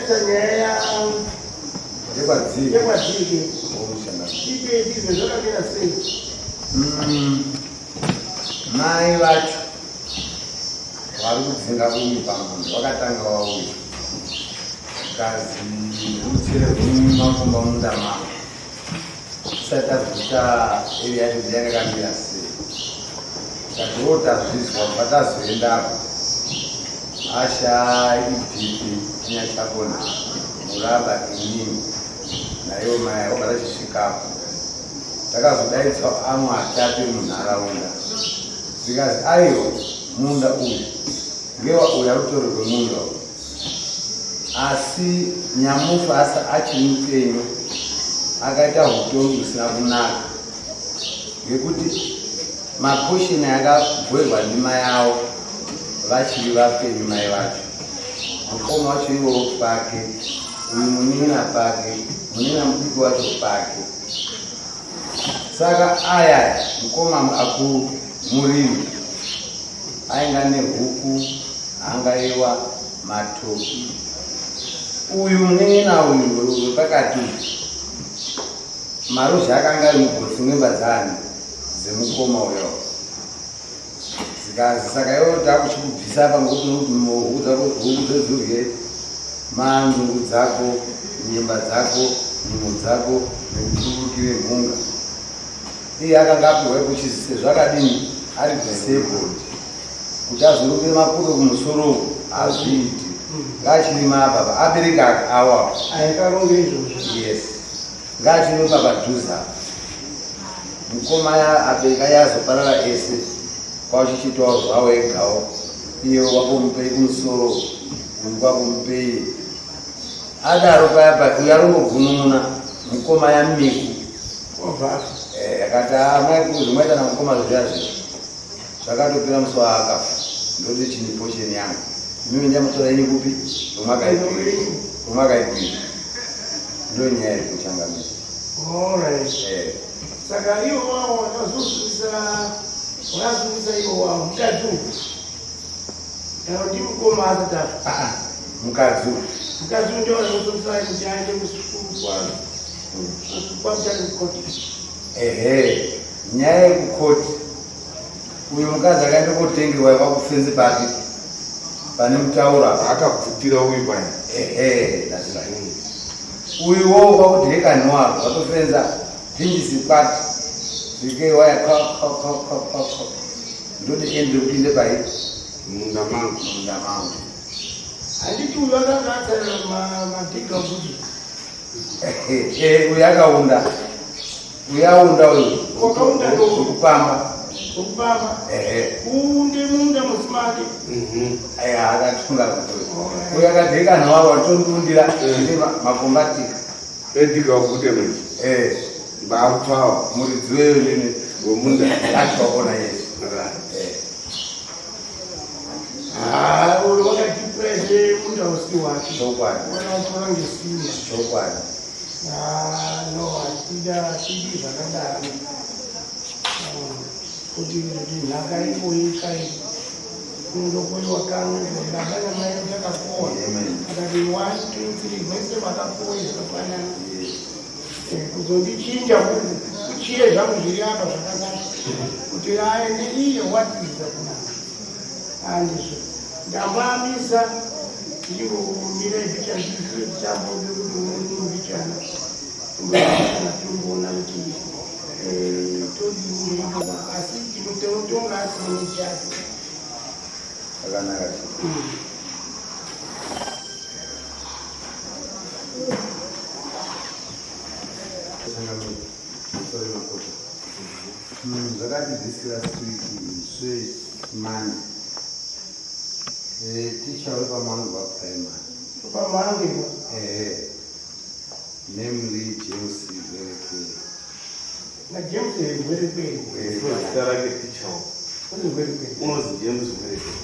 Yanetsa nyaya yekwadzike. Yekwadzike. Ipe ndizvo zvakamira sei? Mai vacho vari kudzinga uyu pamunda vakatanga vauya kazi rutsire rwemakomba munda mavo tisati tazvita iri yacho kuti yanga yakamira sei. Tatiwo tazvizwa kubva tazoendapo asha ibhipi nyachapona muraba inini naiwo mai obva tachisvikapo takazodaidzwa amwe atatu emunharaunda zvikazi aiwa munda uyu ngewa uyu arutorerwe munda uyu asi nyamufa asi achiri mupenyu akaita hutongi husina kunaka ngekuti maposheni akagoerwa ndima yavo vachiri vapenyu mai vacho mukoma wacho ivowo pake uyu munin'ina pake munin'ina mudiki wacho pake saka aya mukoma akuru murimi ainga nehuku hangaiwa matoki uyu munin'ina uyu wepakati uyu maruzha akanga ari mugotsi mwemba dzani dzemukoma uyo zikazi saka iwe takuchikubvisa apa ngokuti huku dzako huku dzedzurye manzungu dzako nyemba dzako nyimo dzako nekuturukire mhunga iye akanga apiwa ikuchizise zvakadini ari disabled kuti azorukire mapuke kumusoro uku hazviiti ngaachirima apapa abereka awa Aikaronge izvozvo. Yes, ngaachirima papadhuze apa mukoma abereka yazoparara ese kwachichitawo zvawo egawo iye wakumupei kumusoro uyu kwakumupei adaro paya pa uyu arongogunun'una mukoma yamiku Obva afa. Akati amai kuzvimaita namukoma zviya zviya zvakatopera musi waakafa ndoti chini posheni yangu imimi ndichamutora ini kupi kwamakaipira ndo nyaya iri kuchangamira. Alright. Saka ivo wavo wakazosungisa wakasungisa ivo wavo mukadzi uyu kana kuti mukoma asati afa? Ah, ah, mukadzi uyu. Mukadzi uyu ndio wakazosungisa kuti aende kwamutare kukoti. Ehe, nyaya yekukoti uyu mukadzi akaenda kotengerwa kwakufenzi pake pane mutauro apa. Akabvutira uyu paya. Ehe, that's right. Uyu wowo kwakuti hekaniwako watofenza pinjisi kwati svike waya ko ko ko ko ko ko ndoti ende upinde pai munda mangu. Munda mangu. Handiti uyu akanga atsarira madhiga kuti Ehe, uyu akaunda uyu aunda uyu. Wakaunda ndo- wekupamba. Wekupamba. Ehe. Unde munda musimake. Aya akatunga kuti uyu akati hekaniwako watondundira ine makombatika. Edhiga wabvute manje. Eh. Mbakupfawa. Muridzi weyo nini wemunda. Achiwaona yesu. Right. Ah, uyu wakatiprese munda usi wake. Chokwadi. Wakatora ngesimba. Chokwadi. Ah, no, hatida hatidi zvakadaro. Kuti nhaka iboika kundokoiwa kamwe baba namai takakowa. Amen. Akati 1 2 3 mese makakowa zvakafanana. Kuzondichinja kuchiye zvangu zviri apa zvakanaka kuti aende iye watiza kunaka handizvo ndambamisa ndichingomira ndichambode kuti mbichana timboona kuti todini asi tinotonga asine chake. Zvakanaka. Sorry, makota. Zvakati this last week swe Monday. Teacher wepaMangwa Primary. Pamangwa. Namely James Gwerekwere. Na James Gwerekwere. Zita rake teacher. Unozi Gwerekwere. Unozi James Gwerekwere.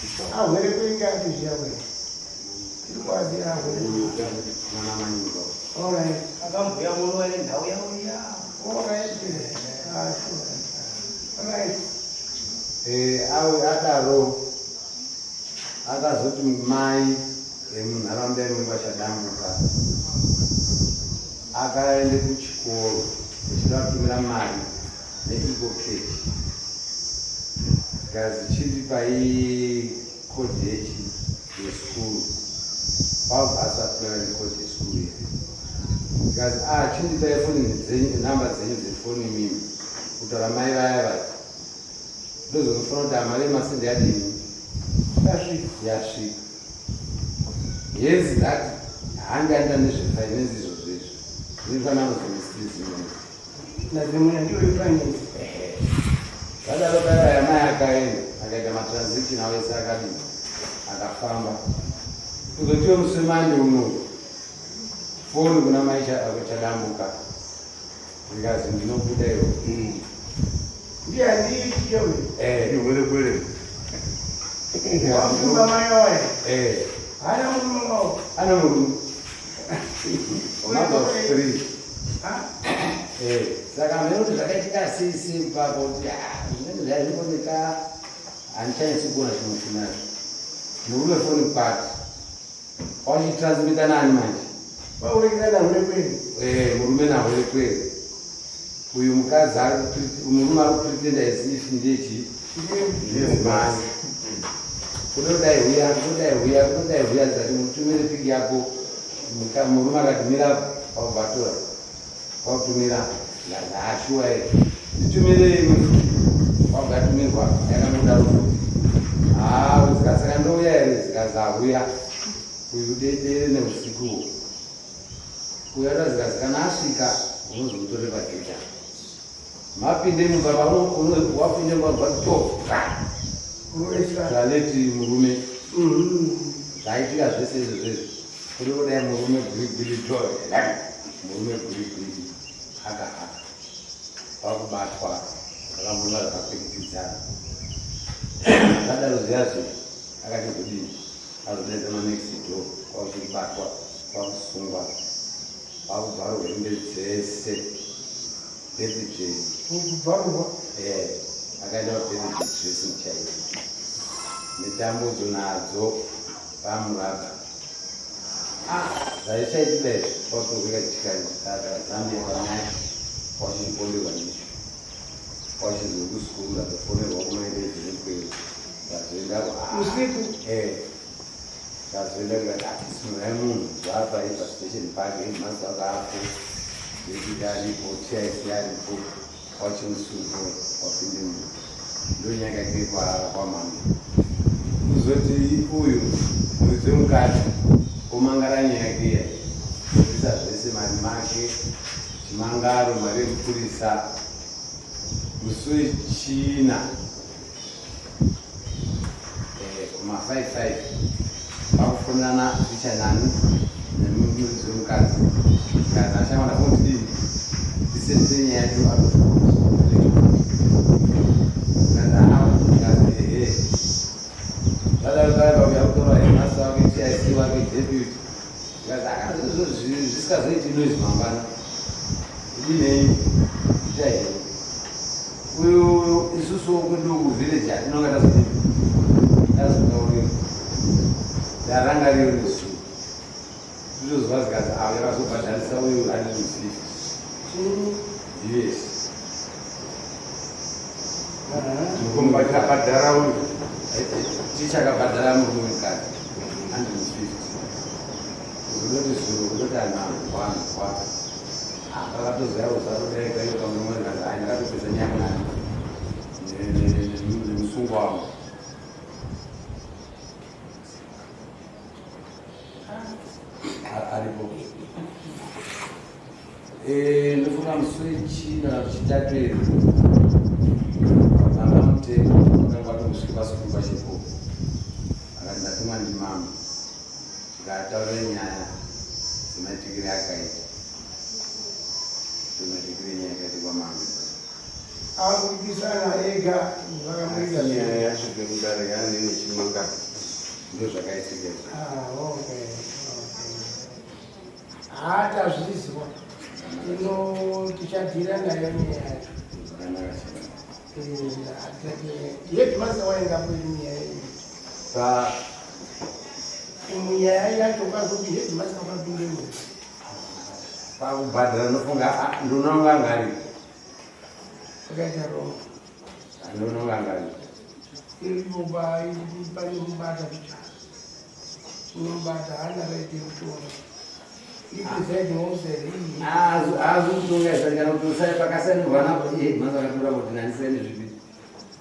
Teacher. Ah, Gwerekwere ngaatizviya kwere. Tiri kwaziya Gwerekwere. Mwana Manyika. All right. Akambuya muno ine nhau yavo iya. All right. Ah, sure. All right. Awe adaro akazoti mai Emunharaunda imwe kwaChadambuka akaende kuchikoro echida kutumira mari neEcoCash. Zvikanzi chindipai code yechi yeskuru. Kwabva asapura necode yeskuru iya. Zvikanzi ah chindipai foni dzenyu namba dzenyu dzefoni imimi kutaura mai vaya vaya. Ndozonofona kuti mari yemasende yadini Yasvika. Yasvika. Yes that handaenda nezvefinance izvozvo izvo. Zvinofanira kuzomistrizimwe. Nazimwe ndiyo yefinance. Zvadaro paya amai akaenda akaita matransaction avo ese akadii akafamba. Kuzotiwo musi wemande uno foni kuna mai Chadambuka zvikanzi ndinobuda iwe. Ndiye andiitye uyu. Iwere kwere. Wafunga mai waye. Haana murume wavo. Ana murume. Mother of three. Ha? Saka hameno kuti zvakaitika sei sei ipapo kuti ah, zvinenge zvaizvioneka handichanyatsi kuona chimwe chinazvo. Murume foni kwati wachitransmita nani manje? Waurekera nahure kwenu. Murume nahure kwere. Uyu mukadzi ari murume ari kupretenda as if ndiye chii? Ndiye Mudzimai. Kudodai huya, kudodai huya, kudodai huya ndikati mutumire piki yako. Murume akati mira kwakubvatura. Kwakutumira ndashuwa here. Nditumire imwe futi. Kwakugatumirwa yakangodaro futi. Ah, zikasaka ndouya here zikazahuya. Uyu dedere neusiku. Uyu atazikazi kana asvika unozomutore pagedha. Mapinde mumba wapinde mumba to. Kurovesa. Zvaleti murume. Zvaitika zvese izvo zvezvo. Kuri kudai murume gwigwidi to. Murume gwigwidi. Haka haka. Kwakubatwa. Zvakambonga zvakakwikitidzana. Zvadaro zviya zviya. Akachizodini. Azodaidza manext door. Kwakuchibatwa. Kwakusungwa. Kwakubvarwa hembe dzese. Birthday. Kubvarurwa. Akaenda pabirthday dressing chaiyo. Mitambudzo nadzo pamuraba. Zvaichaitika izvi kwatorwika chikazambia panyaya kwachiponderwa ndicho. Kwachizwe kusikuru ndatofonerwa kumaende ndazoendako. Usiku. Ndazoenda ndikati atisimurai munhu zvapa ipa station pake mazuva apo deputy aripo TIC aripo kwachimusupo wapinde munhu ndonyaya yake kwamambo. Kuzoti uyu muridzi wemukadzi omangara nyaya yake iya obvisa zvese mari make chimangaro mari yemupurisa musi wechina kuma 55 vakufonana zvichanani nemuridzi wemukadzi kana achawana kuti dii tisese nyaya yacho ehe zvadaro paya pauya kutorwa hemasa wake TIC wake deputy zvisikazoiti noise mangwana idinei itai uyu isusu kwedu kuvillage hatinonga tazodii tazotaurira ndarangariro nesu totozwa zikazi avo yakazobhadharisa uyu 150 yes. Bhadhara uyu. Tichakabhadhara murume mukadzi 150 kuzodoti zuro kudoti anangwa angwa akatoziva kuzatodaika iyo pamwe kazi ai ndakatopedza nyaya nani nemusungo wangu aripo. Ndofunga musi wechina kana chitatu ere baba Mutemo vakanga vatongosvika pasukuru pachepo akati ndatumwa ndimama tikataurira nyaya semaitikire akaita semaitikire nyaya yakaita kwamama. Akupikisana ega zvakamuita. Asi nyaya yasvike mudare yaane nechimangano. Ndo zvakaitika izvo. Ah, okay. Okay. Haatazvizwa. Ino tichadhira nayo nyaya yacho. Zvakanaka chaizvo. Headmaster waengapo nyaya iyi. Pa Munyaya yacho ukazoti headmaster wakapindemo. Pakubhadhara nofunga ah, ndinonga ngari. Wakaita wrong. Ndinonga ngari. Iripo pane mubata kucha. Unomubata haana right yekutonga. Ipresiding officer iyi. Aazi kutonga izvo kana kuti usai pakasainirwa napo iye headmaster akatora kuti nani saine zvipi.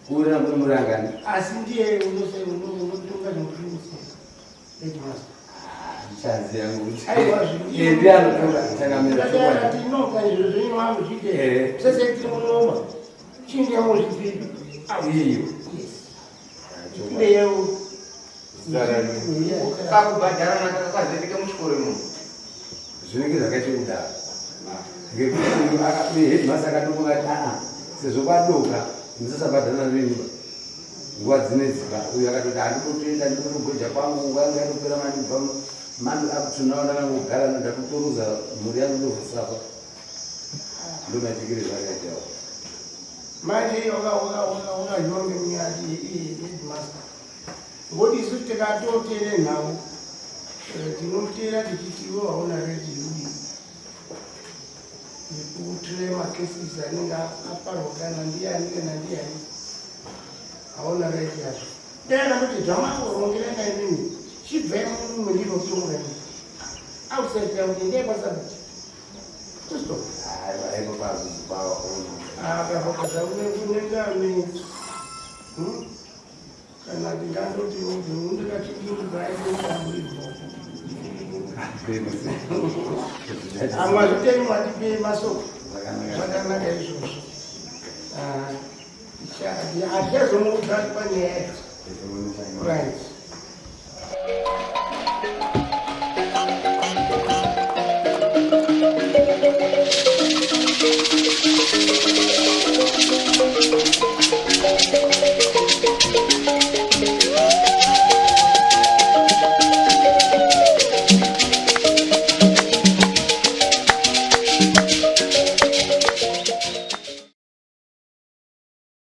Kuurira kuri murangani. Asi ndiye unotonga zvekuti headmaster. Chanzi yangu kuti. Aiwa, Iye ndiye anotonga changamira chokwadi. Tinoka izvo zvenyu mamuzviite. Eh. Sese tiri munoma. Chindemo zvipi. Iyo. Yes. Ndeyo. Kakubhadhara kwazvipike muchikoro imomo. Zvinenge zvakaita kudaro ngekuti uyu headmaster akatofunga kuti aa, sezvo kwadoka ndisasabhadhana nemba nguva dzinedziva. Uyu akatoti handikotoenda, ndikotogoja kwangu, nguva yangu yatopera mandibva mandi up to now ndakangogara, ndakutoruza mhuri yangu, ndovusafa. Ndomaitikire zvakaitawo. Manje wakazhonge munyati headmaster ngoti isu tikatotere nhau, tinotera tichiti iwe hauna right yudi yekutire macases anenge aparwa kana ndiani kana ndiani, hauna right yazvo. Dai kuti zvamakurongerana imimi, chibvai mumwe ndinotonga ini outside kana kuti ndai kwasabhuti. Stop. Aiwa, aipo pazuzupawa. Akavakaza unengane kana ndingandoti ndikachidingaaiamuripo amwe zvitei mwatipe masoko zvakanaka izvozvo. Hatichazomuudza panyaya yacho, right?